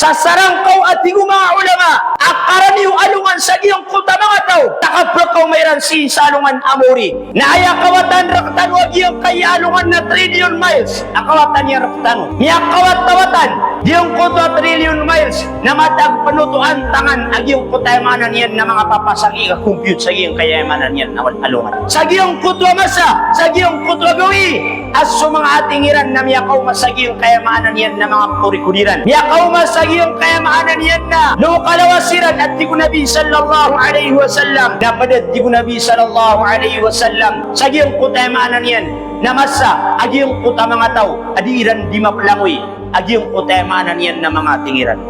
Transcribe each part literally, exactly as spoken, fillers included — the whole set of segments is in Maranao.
Sasarangkaw a tig o manga ulama a karani o alongan sa giyangkoto a manga taw, sa kabakaoma iran sii sa alongan a maori. Na aya kawatan rektano a giyangkaya alongan na trillion miles a kawatan iyan rektano. Miyakawat-kawatan giyangkoto a trillion miles na matag pen oto antangan a giyangkoto a aya maana niyan na manga papasangki a compute sa giyangkaya aya maana niyan na alongan. Sa giyangkoto a masa, sa giyangkoto a gawii, a so manga ating iran na miyakaoma sa giyangkaya maana niyan na manga korikod iran. Miyakaoma sa giyangkaya maana niyan na lokalawas iran a tig o Nabi sallallahu alaihi wasallam. Na ped a tig o Nabi sallallahu alaihi wasallam, sa giyangkoto a aya maana niyan na masa a giyangkoto a manga taw a di iran di mapelangoy a giyangkoto a aya maana niyan na manga ating iran.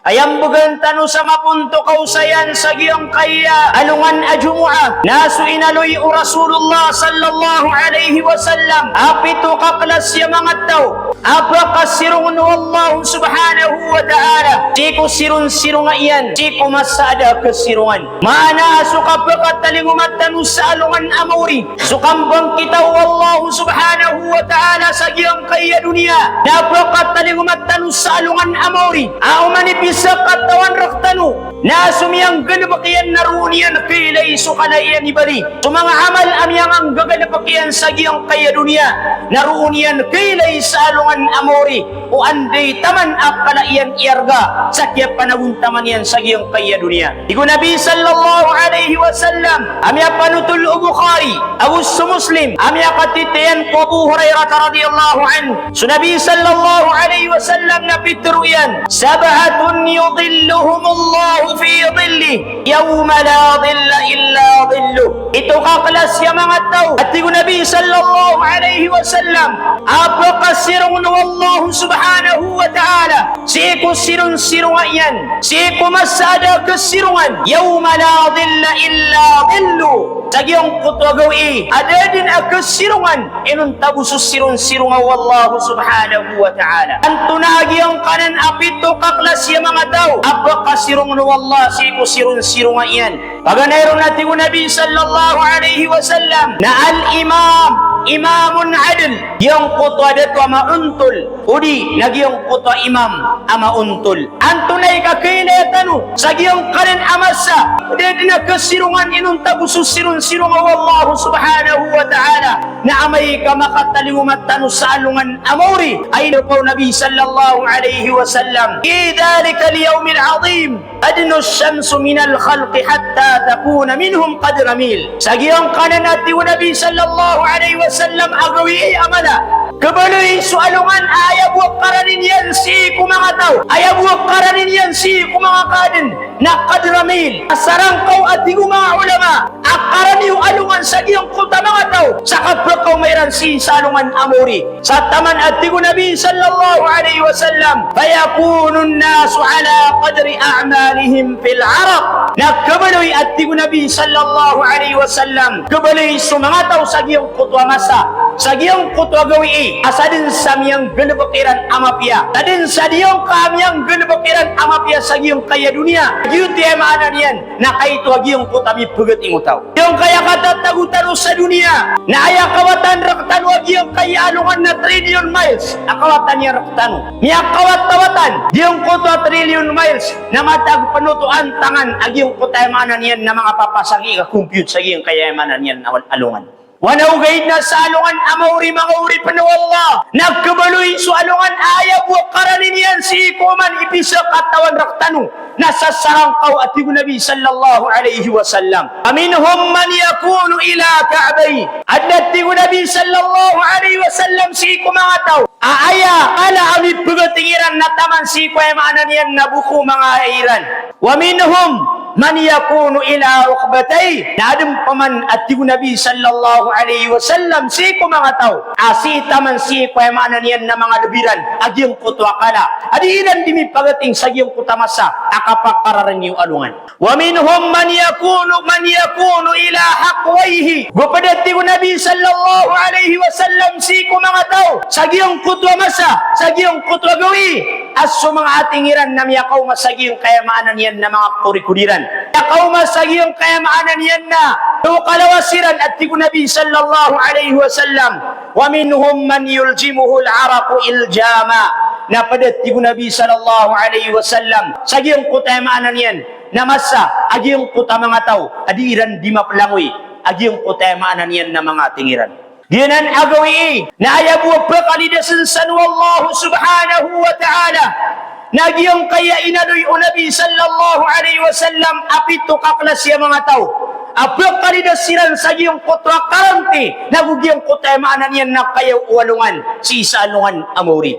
Aya mbegan tano sa maponto kaosayan sa giyangkaya alongan a Jumu'ah, na so inaloy o Rasulullah sallallahu alaihi wasallam a pito ka klas a manga taw a pekasirongen o Allah subhanahu wa ta'ala sii ko sironsironga iyan sii ko masa a da a kasirongan. Maana a so kapekatalingoma tano sa alongan a maori, so kambangkita o Allah subhanahu wa ta'ala sa giyangkaya doniya, na pekatalingoma tano sa alongan a maori a oman i pisakatawan rektano, na so miyanggalebek iyan na roo niyan kailay so kala iyan i bali. So manga amal a miyanganggalebek iyan sa giyangkaya doniya na roo niyan kailay sa alongan a maori o anda i taman a kala iyan i arga sa kiyapanagontaman iyan sa giyangkaya doniya. Tig o Nabi sallallahu alaihi wasallam a miyapanothol o Bukhari ago so Muslim a miyakatitayan ko Abu Hurairah radhiyallahu anhu, so Nabi sallallahu alaihi wasallam na pitharo iyan, "Sab'atun yudhilluhumullahu fi dhillihi yawma la dhilla illa dhilluh." Pito ka klas a manga taw, a tig o Nabi sallallahu alaihi wasallam, a pekasirongen o Allah subhanahu wa ta'ala sii ko sironsironga iyan sii ko masa a da a kasirongan, yawma la dhilla illa dhilluh. Sa giyangkoto a gawii a da den a kasirongan inonta bo so sironsironga o Allah subhanahu wa ta'ala. Antonaa giyangkanan a pito ka klas a manga taw a pekasirongen o Allah sii ko sironsironga iyan? Paganay ron a tig o Nabi sallallahu alaihi wasallam na al-imam, imamun adil, giyangkoto a dato a maontol, odi na giyangkoto a imam a maontol. Antonaa i kakailaya tano sa giyangkanan a masa a da den a kasirongan inonta bo so sironsironga o Allah subhanahu wa ta'ala, na amay ka makatalingoma tano sa alongan a maori a inaloy o Nabi sallallahu alaihi wasallam, "Fi dhalikal yawmil azim tadnu shamsu minal khalqi hatta takuna minhum qadra mil." Sa giyangkanan a tig o Nabi sallallahu alaihi wasallam a gawii a mala, khabaloy so alongan a aya bo a karani niyan sii ko manga taw, aya bo a karani niyan sii ko manga kaadn na qadra mil. Asarangkaw a tig o manga ulama a karani o alongan sa giyangkoto a manga taw sa kapakaoma iran sii sa alongan a maori. Sa taman a tig o Nabi sallallahu alaihi wasallam, "Fayakunun nasu ala qadri a'malihim fil araq." Na khabaloy a tig o Nabi sallallahu alaihi wasallam, khabaloy so manga taw sa giyangkoto a masa, sa giyangkoto a gawii a sadn sa miyanggalbk iran a mapiya, sadn sa giyangka a miyanggalbk iran a mapiya sa giyangkaya doniya, giyoto i aya maana niyan na kaito a giyangkoto a mipagating o taw. Giyangkaya katatago tano sa doniya na aya kawatan rktano a giyangkaya alongan na trillion miles a kawatan iyan rktano. Miyakawat-kawatan giyangkoto a trillion miles na matag pen oto antangan a giyangkoto a aya maana niyan na manga papasangki a compute sa giyangkaya aya maana niyan na alongan. Wana ogaid na sa alongan a maori, manga oripen o Allah, na khabaloy so alongan a aya bo a karani niyan sii ko oman i pisakatawan rktano na sasarangkaw a tig o Nabi sallallahu alaihi wasallam. Wa minhum man yakunu ila ka'bayhi. Adn a tig o Nabi sallallahu alaihi wasallam sii ko manga taw a aya kala a mipagating iran na taman sii ko aya maana niyan na boko manga ai iran. Wa minhum man yakunu ila rukbatayhi. Na adn pman a tig o Nabi sallallahu alaihi wasallam sii ko manga taw a sii taman sii ko aya maana niyan na manga lbi iran a giyangkoto a kala a di iran di mipagating sa giyangkoto a masa a kapakararani o alongan. Wa minhum man yakunu, man yakunu ila haqwayhi. Go pd a tig o Nabi sallallahu alaihi wasallam sii ko manga taw sa giyangkoto a masa, sa giyangkoto a gawii a so manga ating iran na miyakaoma sa giyangkaya maana niyan na manga korikod iran. Miyakaoma sa giyangkaya maana niyan na so kalawas iran, a tig o Nabi sallallahu alaihi wasallam, "Wa minhum man yuljimuhul araqu iljama." Na pd, a tig o Nabi sallallahu alaihi wasallam, sa giyangkoto a maana niyan na masa a giyangkoto a manga taw a di iran di maplangoy a giyangkoto a maana niyan na manga ating iran. Giyanan a gawii na aya bo a pkalidasen san o Allah subhanahu wa ta'ala na giyangkaya inaloy o Nabi sallallahu alaihi wasallam a pito ka klasi a manga taw a pkalidas iran sa giyangkoto a karanti, nago giyangkoto a maana niyan na kayaw o alongan sii sa alongan a maori.